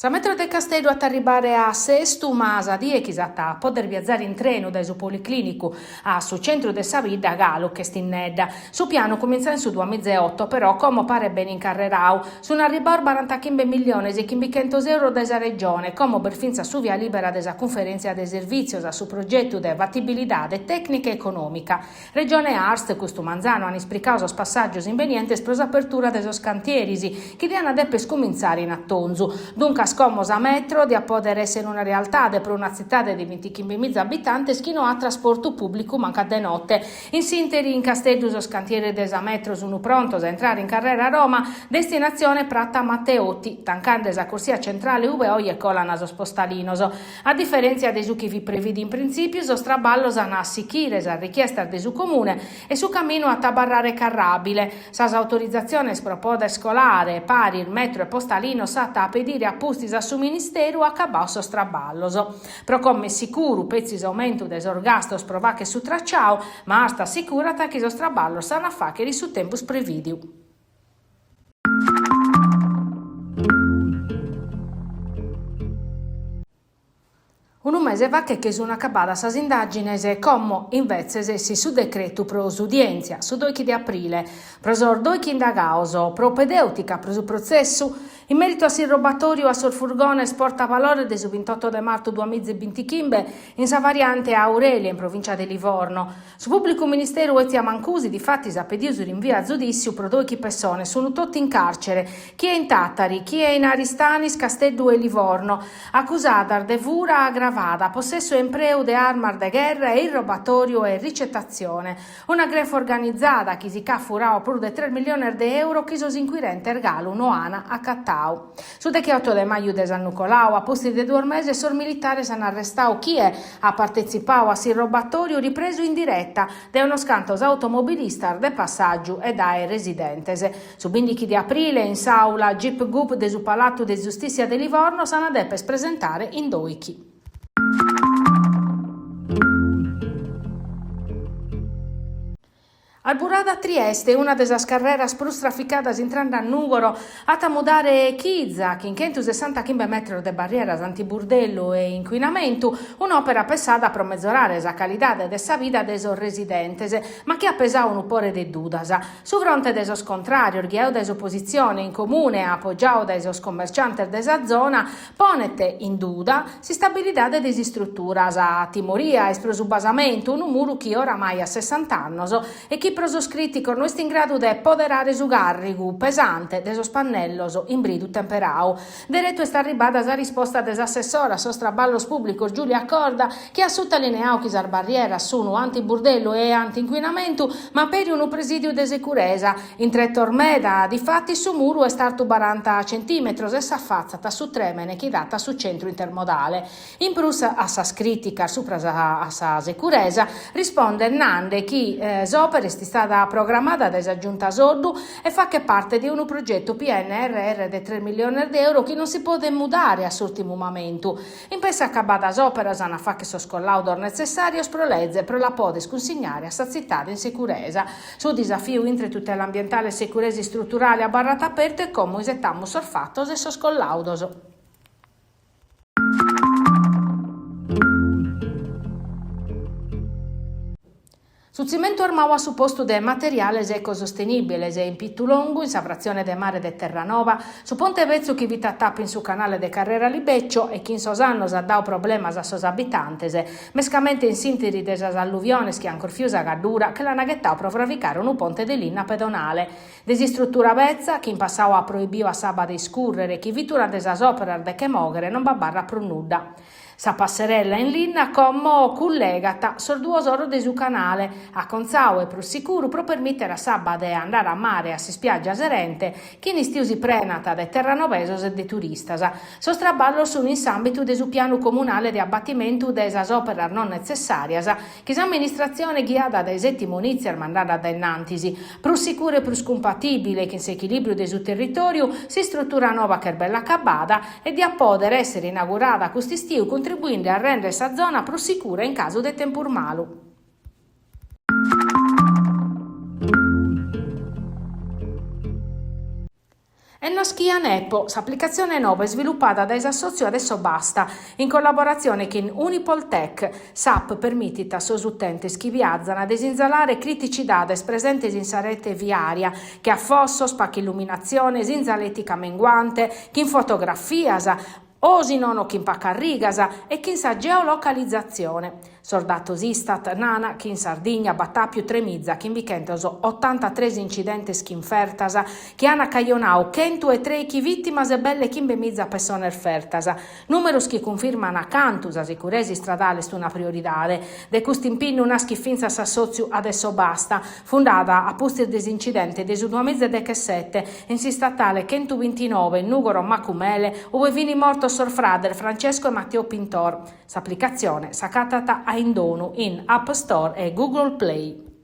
Sa metro de Casteddu at a arribare a Sestu, ma sa die chi s'at a poder viazare in trenu dae su Policlìnicu a su centru de sa bidda galu ch'est innedda. Su pianu cumintzau in su duamiza e oto, però como paret bene incarrerau. Sunt arribaos barantachimbe milliones e chimbichentos euros dae sa Regione, como b'est fintzas su via libera de sa Cunferèntzia de Servìtzios a su progetu de fatibilidade tècnica e econòmica. Regione e Arst custu manzanu an ispricau sos passàgios imbenientes pro s'apertura de sos cantieris, chi diant deper cumintzare in atonzu. Duncas como sa metro diat poder èssere una realtade pro una tzitade de bintichimbemiza abitantes chi no at trasportu pùblicu mancu a de note. In s'ìnteri in Casteddu sos cantieris de sa metro sunt prontos a intrare in carrera Roma, destinatzione Prata Matteotti, tancande sa corsia centrale ue oje colan sos postalinos. A diferèntzia de su chi fit previdu in printzìpiu, sos traballos an a sichire sas richiestas de su Comune e su caminu at a abarrare carràbile. Sas autorizatziones pro poder colare paris metro e postalinos s'at a pedire a pustis a su Ministeru acabados sos traballos. Pro como est sicuru petzi s'aumentu de sos gastos pro fagher su traciau, ma Arst assicurat chi sos traballos s'an a fagher in su tempus prevìdiu. Unu mese faghet che sun acabadas sas indàgines e como, imbetzes, essit su decretu pro s'udièntzia, su doichi de aprile, pro sos doichi indagados propedèutica pro su protzessu in mèritu a s'irrobatòriu a sos furgones portavalores de su bintoto de martu duamiza e bintichimbe in sa variante Aurelia in provìncia de Livorno. Su pùblicu ministeru Ezia Mancusi difatis at pediu su rinviu a zudìssiu pro doichi pessones, sunu totu in càrcere, chie in Tàtari, chie in Aristanis, Casteddu e Livorno, acusadas de fura agravada, possessu e impreu de armas de gherra e irrobatòriu e ricetatzione. Una grefa organizada chi si ch'at furau prus de tres milliones de euro chi sos incuirentes galu no an acatau. Su decheoto de maju de s'annu colau, a pustis de duos meses, sos militares an arrestau chie at partetzipau a s'irrobatòriu ripresu in direta dae unos cantos automobilistas de passàgiu e dae residentes. Su bìndichi de aprile, in s'àula Gip Gup de su Palatu de Giustìssia de Livorno s'an a deper presentare in doichi. Arburada Trieste, una de sas carreras prus traficadas intrende a Nùgoro, at a mudare chiza, chin chentusessantachimbe metros de barrieras antiburdellu e incuinamentu, un'òpera pessada pro mezorare sa calidade de sa vida de sos residentes, ma chi at pesadu unu pore de dudas. Su fronte de sos contràrios, ghiadu dae s'opositzione in Comune e apogiadu dae sos commerciantes de sa zona, Ponet in duda s'istabilidade de s'istrutura, sa timoria est pro su basamentu, unu muru chi oramai at sessant'annos e chi pro sos crìticos no est in gradu de poderare su càrrigu pesante de sos pannellos in bridu temperadu. Deretu est arribada sa risposta de s'assessora a sos traballos pùblicos Giulia Corda chi at sutalineadu chi sas barrieras sunu anti-burdellu e anti-incuinamentu ma peri unu presìdiu de securesa In tretos meda, difatis, su muru est artu baranta centìmetros e s'afatzat a su trèmene chi dat a su centru intermodale. In prus a sas crìticas supra a sa securesa, rispondet nande chi s'òpera est istada programmada dae sa Giunta Soddu e faghet parte de unu progetu PNRR de tres milliones de euro chi non si podet mudare a s'ùrtimu mamentu. In pessu acabada s'òpera s'an a fagher sos collàudos netzessàrios pro leze pro la poder cunsignare a sa tzitade in securesa. Su disafiu intre tutela ambientale e securesa istruturale abarrat apertu e como isetamus sos fatos e sos collàudos. Su tzimentu armau a su postu de materiales ecosostenìbiles in Pittulongu, in sa fratzione de mare de Terranova, su ponte betzu chi fit a tapu in su canale de carrera Libeccio e chi in sos annos at dadu problemas a sos abitantes, mescamente in s'ìnteri de sas alluviones chi an corfiu sa Gaddura, che l'an ghetadu pro fravicare unu ponte de linna pedonale. De s'istrutura betza, chi in passadu at proibiu a s'abba de iscùrrere, chi fit una de sas òperas de che mòghere, non b'abarrat prus nudda. Sa passerella in linna como cullegat sos duos oros de su canale, acontzadu e prus sicuru pro permìtere a s'abba de andare a mare a s'ispiàgia serente, chi in istiu si prenat de terranovesos e de turistas. Sos traballos sunt in s'àmbitu de su pianu comunale de abbatimentu de sas òperas non netzessàrias chi s'amministratzione ghiada dae Settimo Nizzi est mandada a dae in antis. Prus sicuru e prus cumpatìbile chin s'echilìbriu de su territòriu, s'istrutura nova ch'est bella acabada e diat pòdere èssere inaugurada cust'istiu contribuinde a rèndere sa zona prus sicura in casu de tempus malu. Est naschia Nepo, s'aplicatzione noba isvilupada dae s'assòtziu Adesso Basta, in collaboratzione chin Unipol Tech. S'app permitit a sos utentes chi viazan de sinzalare criticidades presentes in sa rete viària, che a fossos, paca illuminatzione, sinzalètica menguante, chin fotografias, o si nono chin pacas rigas, e chin sa geolocalizatzione. Sos datos Istat nana chi in Sardigna b'at àpiu tremizachimbichentosotantatres incidentes chin fertas chi an cajonadu chentuetreichi vìtimas e belle chimbemiza pessones fertas, nùmeros chi cunfirman cantu sa sicuresa istradale est una prioridade. De custu impinnu naschit fintzas s'assòtziu Adesso Basta, fundada a pustis de s'incidente de su duamizadechesete in s'istatale chentubintinoe Nùgoro-Macumele, ue fin mortos sos frades Francesco e Matteo Pintor. S'aplicatzione s'acatat a indonu in App Store e Google Play.